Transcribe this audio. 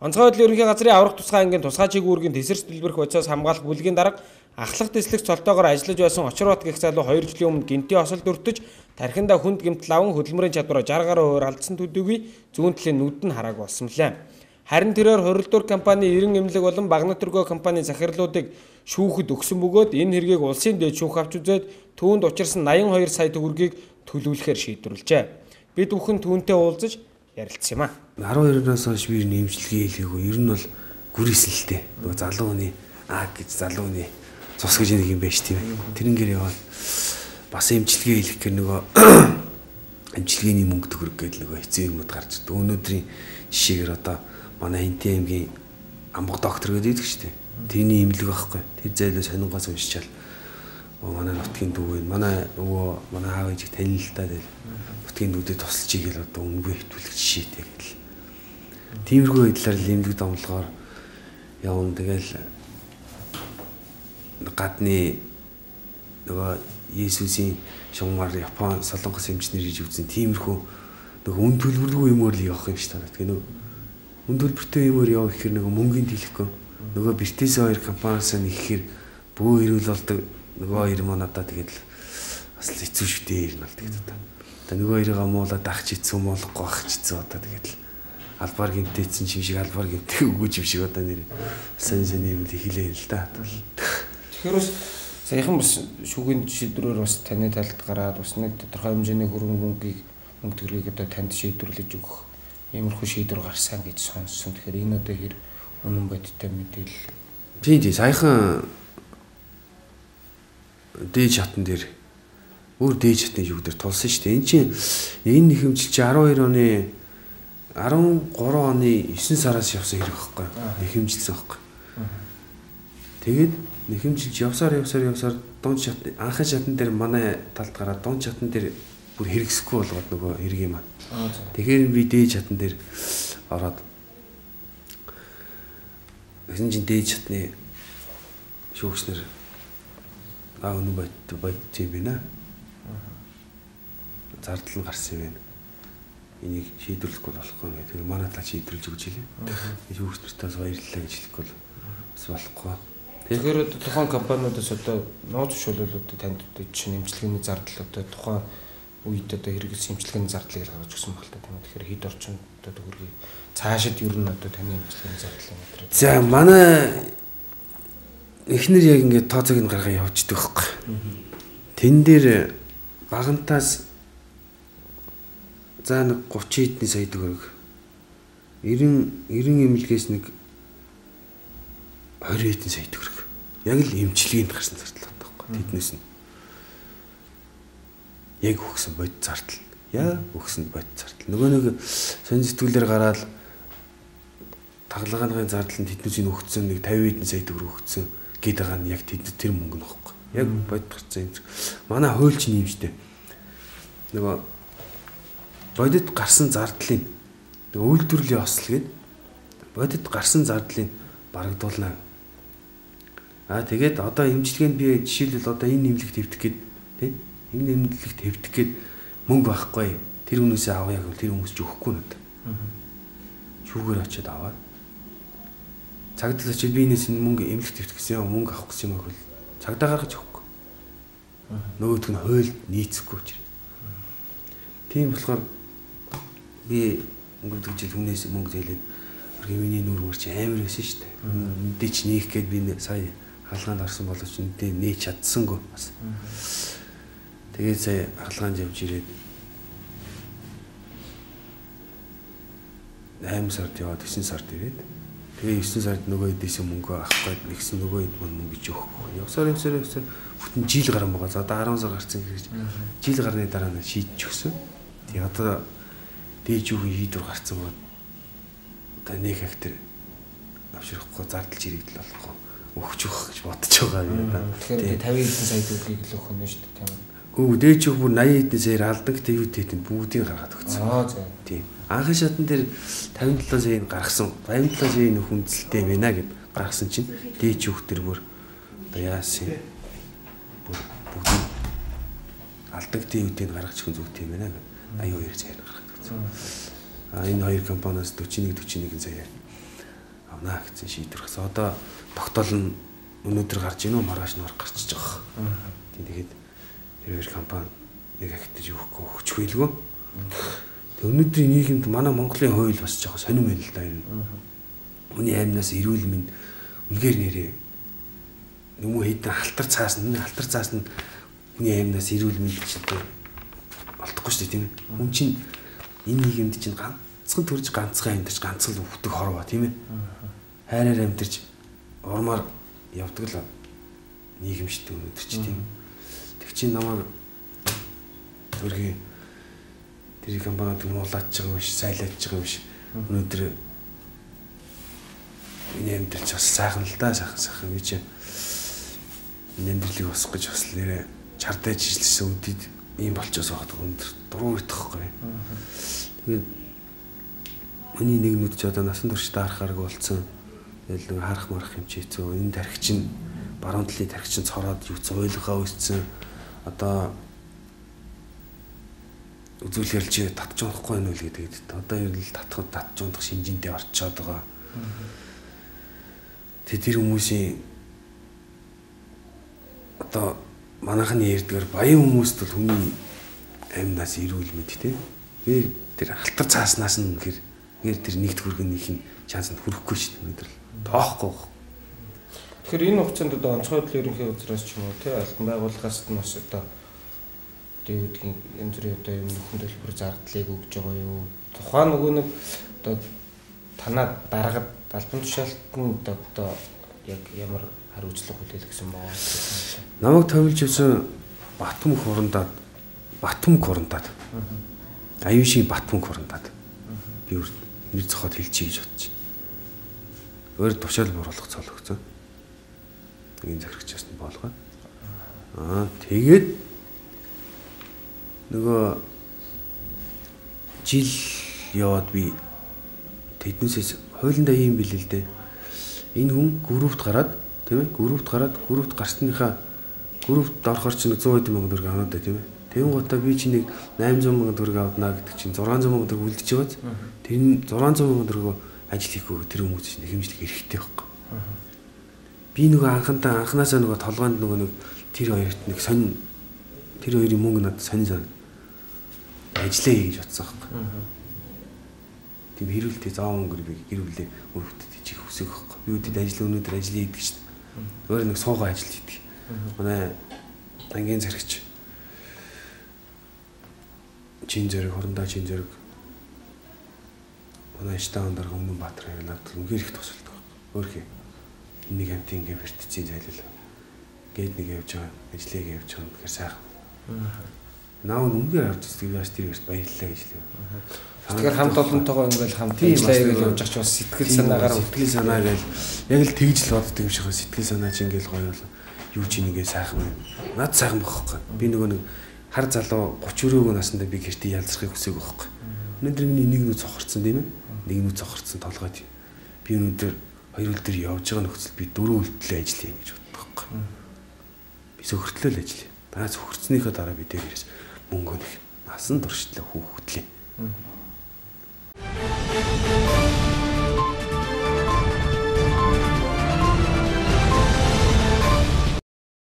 Онцгой байдлын ерөнхий газрын аврах тусгай ангийн тусгай чиг үүргийн тесэрч дэлбэрэх бодисоос хамгаалах бүлгийн дарга ахлах тэслэгч цолтойгоор ажиллаж байсан Очирбат гэх залуу 2 жилийн өмнө гэнтийн осолд өртөж тархиндаа хүнд гэмтэл аван хөдөлмөрийн чадвараа 60 гаруй хувиар алдсан төдийгүй зүүн талын нүд нь хараагүй болсон лээ. Харин тэрээр хуралдуур компани 90 эмнэлэг болон Багнатөргөө компани захирлуудыг шүүхэд өгсөн бөгөөд энэ хэргийг улсын дээд шүүх авч үзээд түүнд учирсан 82 сая төгрөгийг төлөвлөхээр шийдвэрлэжээ. Бид бүхэн түүнтэй уулзаж ярилцсан юм а. 12-оос хойш би нэмжлэгээ хийлгээгүй. Ер нь бол гүрийсэн л дээ. Нөгөө залуу хүний аа гэж залуу хүний цус гэж нэг юм байж тийм ээ. Тэрнгээр яваад бас эмчилгээ хийх гэхээр нөгөө эмчилгээний мөнгө төгрөг гэдэг нөгөө хэцүү юмуд гарч ирдэг. Өнөөдрийн жишээгээр одоо манай Хинтээ аймгийн амбаг доктор гэдэг шүү дээ. Тэрний эмнэлэг байхгүй. Тэр зайлуу сонингоос уншичаал манай нутгийн дүү вэ? Манай өвөө манай аав ээжийг танил л та тэгэл нутгийн дүүдэд тусалж игээл одоо үнэгүй хэвтүүлэх жишээтэй гэл. Тиймэрхүү байдлаар л эмнэлэг домлогоор явна. Тэгэл гадны нөгөө Есүсийн шугамар Япон, Солонгос эмчнэр хийж үзсэн тиймэрхүү нөгөө үн төлбөрлгүй юмөр л явах юм шиг санагдав. Тэгээ нөгөө үн төлбөртэй юмөр явах гэхээр нөгөө мөнгөний төлөхгүй нөгөө Бертес хоёр компаниас нэхэхээр бөө хэрүүл болдог нөгөө хоёр маань одоо тэгээд бас л хэцүү шүү дээ ер нь бол тэгээд одоо. Одоо нөгөө хоёроо муулаад ах ч хэцүү муулахгүй ах ч хэцүү одоо тэгээд л албаар гэмтээсэн юм шиг албаар гэмтэх үгүй юм шиг одоо нэр сайн сайн юм л хэлээ л да. Тэгэхээр бас саяхан бас шүүхийн шийдвэрээр бас таны талд гараад бас нэг тодорхой хэмжээний хөрөнгө мөнгийг мөнгө төгрөгийг одоо танд шийдвэрлэж өгөх иймэрхүү шийдвэр гарсан гэж сонссон. Тэгэхээр энэ одоо хэр үнэн бодиттой мэдээлэл. Тийм тийм саяхан дээд шатан дээр өөр дээд шатны шүүх дээр тулсан шүү дээ. Энд чинь энэ нэхэмжил чи 12 оны 13 оны 9 сараас явсан хэрэг байхгүй. Нэхэмжилсэн байхгүй. Тэгээд нэхэмжилж явсаар дунд шат анхын шатан дээр манай талд гараад дунд шатан дээр бүр хэрэгсэхгүй болгоод нөгөө хэрэг юм аа. Тэгэхээр би дээд шатан дээр ороод гэсэн чинь дээд шатны шүүгчнэр аа үнэн бод юм байна. Зардал нь гарсан юм байна. Энийг шийдвэрлэхгүй болохгүй юм. Тэр манай тал шийдвэрлэж өгч илээ. Шүүгч нартаас баярлалаа гэж хэлэхгүй бас болохгүй. Тэгэхээр одоо тухайн компаниудаас одоо нууц зөвшөөрөл одоо танд одоо чинь эмчилгээний зардал одоо тухайн үед одоо хэрэгэлсэн эмчилгээний зардлыг л гаргаж өгсөн баг л та тийм үү. Тэгэхээр хэд орчим одоо төгрөгийг цаашид ер нь одоо таны эмчилгээний зардлын өдрөө. За манай эхнэр яг ингээд тооцоог нь гаргаа явуулчихдаг байхгүй. Тэн дээр багантаас за нэг 30 хэдэн сая төгрөг 90 эмнэлгээс нэг 20 хэдэн сая төгрөг. Яг л эмчилгээнд гарсан зардал байхгүй. Тэднээс нь яг өгсөн бод зардал. Яг өгсөн бод зардал. Нөгөө нэг сонь сэтгүүлээр гараад таглагын зардал нь тэднүүсийг өгсөн нэг 50 хэдэн сая төгрөг өгсөн гээд байгаа нь яг тэд тэр мөнгө нь байхгүй. Яг бод гарсан юм. Манай хуульч нь юм штэ. Нөгөө бодит гарсан зардлын нөгөө үйлдвэрлэлийн осол гээд бодит гарсан зардлыг барагдуулна. Аа тэгээд одоо эмчилгээнд би жишээлбэл одоо энэ нэмлэг твдэх гээд тий энэ нэмлэг твдэх гээд мөнгө байхгүй. Тэр хүмүүсээ авъя гэвэл тэр хүмүүс ч өгөхгүй надад. Шүүгээр очиод аваад цагдаа очиод би энэс мөнгө эмнэлэг твдэх гэсэн юм мөнгө авах гэсэн юм гэвэл цагдаа гаргаж өгөхгүй. Нөгөөх нь хуульд нийцэхгүй учраас. Тийм болохоор би өнгөрдөг жил хүнээс мөнгө зээлээд миний нүүр мөр чи амар байсан шүү дээ. Мэдээ чи нээх гээд би сая хаалгаанд орсон боловч мэдээ нээж чадсангүй бас. Тэгээд сая хаалгаанд явж ирээд 8 сард яваад 9 сард ирээд тэгээ 9 сард нөгөө хэдээс мөнгө авах гээд нэгсэн нөгөө хэд мөн мөнгө гэж өгөхгүй. Явсаар бүтэн жил гарan байгаа. За одоо 10 сар гарсан гэж жил гарны дараа нь шийдэж өгсөн. Тэгээ одоо дээж үгүй шийдвэр гарсан бод. Одоо нэг хектар авширхгүй зардал чирэгдэл болохгүй өгч өгөх гэж бодож байгаа юм да. Тэгэхээр 50 хэдэн сая төгрөгийг л өгөх нь шүү дээ тийм үү? Гүү дээж үг бүр 80 хэдэн саяар алдан гэдэг юу тэтэнд бүгдийг гаргаад өгсөн. Аа за. Тийм. Анхан шатан дээр 57 саяыг гаргасан. 57 саяын хүндлэлтэй юм байна гэд гаргасан чинь дээж үг төр бүр одоо яасан юм. Бүр бүгдийг алдагдсан юудыг гаргаж өгөх зүгт юм байна гэд 82 саяар гаргаад өгсөн. А энэ хоёр компаниас 41 41 саяар авнаа гэсэн шийдвэр гаргасан. Одоо тогтоол нь өнөөдөр гарч ийн үү маргааш нь гарчиж байгаа. Тийм тэгээд тэр хоёр компани нэг ахтаж өгөхгүй өгчих байлгүй. Тэг өнөөдрийн нийгэмд манай Монголын хууль бас жоохон сонирм байл л да юм. Хүний амнаас эрүүл мэнд үнэхээр нэрээ нүмүү хэдэн алтар цаас нь хүний амнаас эрүүл мэнд чинь олдохгүй шүү дээ тийм ээ. Хүн чинь энэ нийгэмд чинь ганцхан төрж ганцхан амьдарч ганцхан л өвдөх хорвоо тийм ээ. Хайраар амьдарч урмаар явдаг л нийгэм шүү дээ өнөөдөр чи тийм. Тэг чинь намайг төргийн тэр компаниуд муулаач байгаа юм биш, сайлаач байгаа юм биш. Өнөөдөр энэ амьдрал ч бас сайхан л да, сайхан би чи энэ амьдралыг босгох гэж бас нэрээ чардаж ижлэсэн үдид ийм болчихсон байхад өндөр дуруу итгэхгүй. Тэгээд миний нэг нүд ч одоо насан турш даарах арга болсон. Тэгэл нэг харах марах юм чи хэцүү. Энэ тархи чинь баруун талын тархи чинь цороод юу ч уйлгаа үүссэн. Одоо үзүүлэхэр чи татж унахгүй байна уу гэдэг. Одоо ер нь л татхад татж унах шинжиндээ орчоод байгаа. Тэг тэр хүмүүсийн одоо манайхны ярьдгаар баян хүмүүст бол хүний амнаас эрүүл мэнд тий. Тэр тэр алтар цааснаас нь үнэхээр тэр нэгд хүргэн их шанс нь хүрэхгүй шүү дээ өнөөдөр л тоохгүй. Тэгэхээр энэ хугацаанд одоо онцгой хөдөл ерөнхий газраас ч юм уу тий албан байгууллагаас нь бас одоо юу гэдгийг янз бүрийн одоо юм нөхөн төлбөр зардлыг өгж байгаа юу? Тухайн нөгөө нэг одоо танаа даргад албан тушаалтанд одоо яг ямар хариуцлага хүлээлгэсэн байгаа вэ? Намайг товилж явсан Батмөнх хурандаад аюун шиг Батмөнх хурандаад би нэр зохиод хэлчихье гэж бодчих. Өөр тушаал буруулах цолгоцсон. Энэ захирагчаас нь болгоод. Аа тэгээд нөгөө жил яваад би тэднээсээ хуулиндаа ийм билээ л дээ. Энэ хүн группт гараад тийм ээ группт гараад группт гарсныхаа группт орохоор чинь 100 хэдэн мянган төгрөг авнаа да тийм ээ. Тэгэн гутаа би чинь нэг 800 мянган төгрөг авнаа гэдэг чинь 600 мянган төгрөг үлдэж байгаа. Тэр нь 600 мянган төгрөгөө ажил хийхгүй тэр хүмүүс чинь хэмжлэг эрхтэй байхгүй. Би нөгөө анхнаасаа нөгөө толгойнд нөгөө нэг тэр хоёрт нэг сонь тэр хоёрын мөнгө надад сонь сонь ажиллаа хий гэж бодсон байхгүй. Тийм хэрүүлтэй зоон мөнгөөр би гэр бүлээ үр хүүхдэд ичих хүсэх байхгүй. Би үдэд ажил өнөөдөр ажил хийдэг шин. Өөр нэг суугаа ажил хийдэг. Манай ангийн зэрэгч чин зэрэг хурандаа чин зэрэг манай штаан дарга Өмнө Баатар хоёр надад үнэхээр их тусалдаг. Өөрхий нэг амт ингээ бэртцийн зайлал гээд нэг явж байгаа ажлыг явж байгаа гэхээр сайхан. Наа үнэхээр авч үздэг би бас тэр ерт баярлалаа гэж хэлээ. Тэгэхээр хамт олонтойгоо ингээл хамт ажиллаа гэж явж байгаа ч бас сэтгэл санаагаар сэтгэл санаа гээл яг л тэгж л боддог юм шиг сэтгэл санаа чи ингээл гоё бол юу чи нэгээ сайхан байна. Над сайхан байхгүй. Би нөгөө нэг хар залуу 30 өрөөгөө насандаа би гэртээ ялзрахыг хүсээг байхгүй. Өнөөдөр миний нэг нүд цохорцсон тийм ээ. Нэг нүд цохорцсон толгой тийм. Би өнөөдөр хоёр өдөр явж байгаа нөхцөл би дөрөв үлдлээ ажил хийнэ гэж боддог байхгүй. Би сөхөртлөө л ажил. Дараа сөхөрцнийхөө дараа би дээрээс мөнгө нэг насан туршлаа хүүхдлээ.